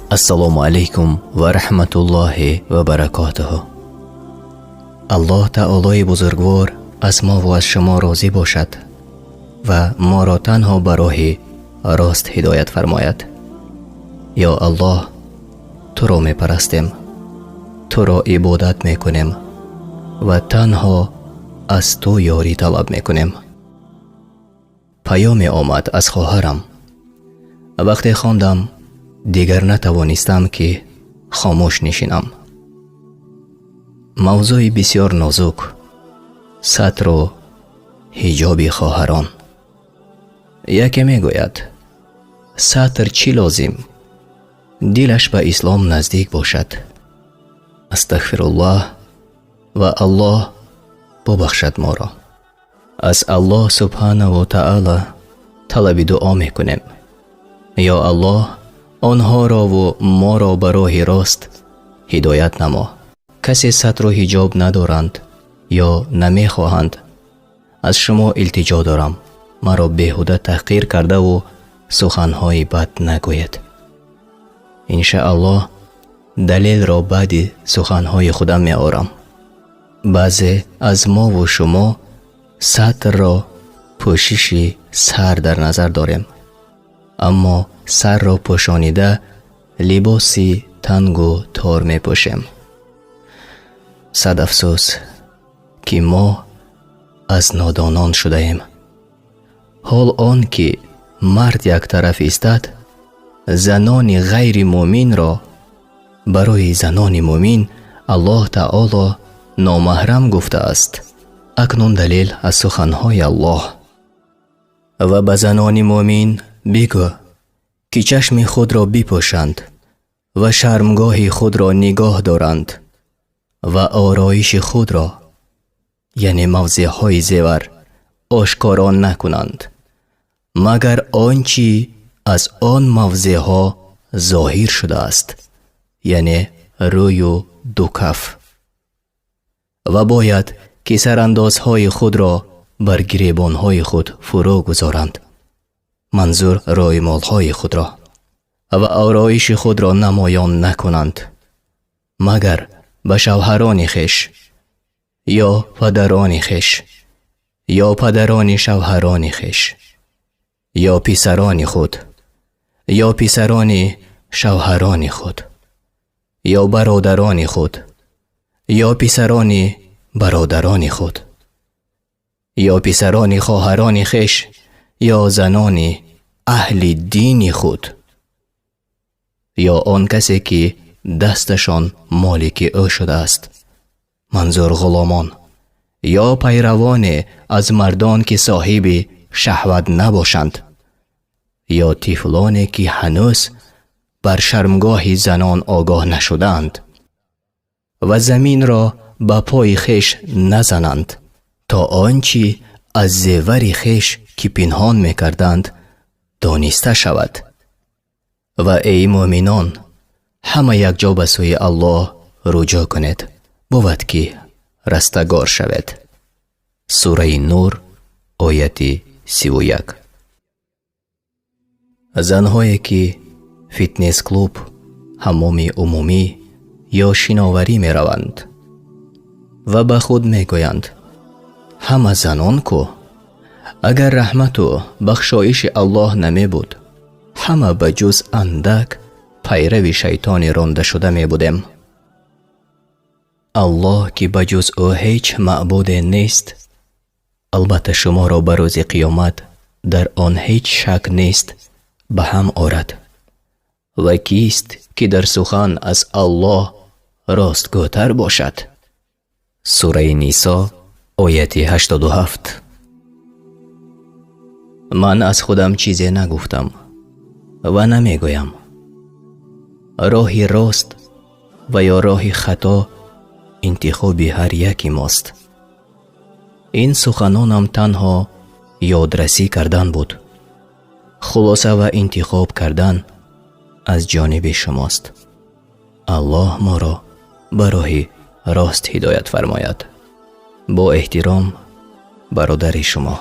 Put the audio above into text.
Ассалому алайкум ва раҳматуллоҳи ва баракотуҳ. Аллоҳ таолои бузургвор аз мо ва аз шумо розӣ бошад ва моро танҳо ба роҳи рост ҳидоят фармояд. Ё Аллоҳ, туро мепарастем, туро ибодат мекунем ва танҳо аз ту ёрӣ талаб мекунем. Паёме омад аз хоҳарам. Вақте хондам, дигар натавонистам, ки хомӯш нишинам. Мавзӯи бисёр нозук: сатру ҳиҷоби хоҳарон. Яке мегӯяд: сатр чӣ лозим, дилаш ба ислом наздик бошад. Астағфируллоҳ, ва Аллоҳ бубахшад моро. Аз Аллоҳ субҳанаву таъала талаби дуо мекунем: ё Аллоҳ, онҳорову моро ба роҳи рост ҳидоят намо. Касе сатру ҳиҷоб надоранд ё намехоҳанд, аз шумо илтиҷо дорам, маро беҳуда таҳқир кардаву суханҳои бад нагӯед. Иншааллоҳ, далелро баъди суханҳои худам меорам. Баъзе аз мову шумо сатрро пӯшиши сар дар назар дорем, аммо сарро пӯшонида либоси тангу тор мепӯшем. Сад афсӯс, ки мо аз нодонон шудаем. Ҳол он ки мард як тараф истад, занони ғайри мӯминро барои занони мӯмин Аллоҳ таоло номаҳрам гуфтааст. Акнун далел аз суханҳои Аллоҳ: ва ба занони мӯмин бигӯ, ки чашми худро бипӯшанд ва шармгоҳи худро нигоҳ доранд ва ороиши худро, яъне мавзеъҳои зевар, ошкоро накунанд, магар он чӣ аз он мавзеъҳо зоҳир шудааст, яъне рӯю ду каф, ва бояд ки сарандозҳои худро бар гиребонҳои худ фурӯ гузоранд, манзур рӯймолҳои худро, ва ороиши худро намоён накунанд, магар ба шавҳарони хеш ё падарони хеш ё падарони шавҳарони хеш ё писарони худ ё писарони шавҳарони худ ё бародарони худ ё писарони бародарони худ ё писарони хоҳарони хеш ё занони аҳли дини худ ё он касе ки дасташон молики ӯ шудааст, манзур ғуломон, ё пайравоне аз мардон, ки соҳиби шаҳват набошанд, ё тифлоне ки ҳанӯз бар шармгоҳи занон огоҳ нашудаанд, ва заминро ба пои хеш назананд, то он чӣ аз зевари хеш, ки пинҳон мекарданд, дониста шавад. Ва эй мӯъминон, ҳама якҷо ба сӯи Аллоҳ руҷӯъ кунед, бувад ки растагор шавед. Сураи Нур, ояти 31. Занҳое ки фитнес клуб, ҳаммоми умумӣ ё шиноварӣ мераванд ва ба худ мегӯянд: ҳама занон ку, агар раҳмату бахшоиши Аллоҳ намебуд, ҳама ба ҷуз андак пайрави шайтони рондашуда мебудем. Аллоҳ, ки ба ҷуз ӯ ҳеҷ маъбуде нест, албатта шуморо ба рӯзи қиёмат, дар он ҳеҷ шак нест, ба ҳам орад. Ва кист ки дар сухан аз Аллоҳ ростгӯтар бошад? Сураи Нисо, ояти 87. Ман аз худам чизе нагуфтам ва намегӯям. Роҳи рост ва ё роҳи хато интихоби ҳар яки мост. Ин суханонам танҳо ёдрасӣ кардан буд. Хулоса ва интихоб кардан аз ҷониби шумост. Аллоҳ моро ба роҳи рост ҳидоят фармояд. Бо эҳтиром, бародари шумо.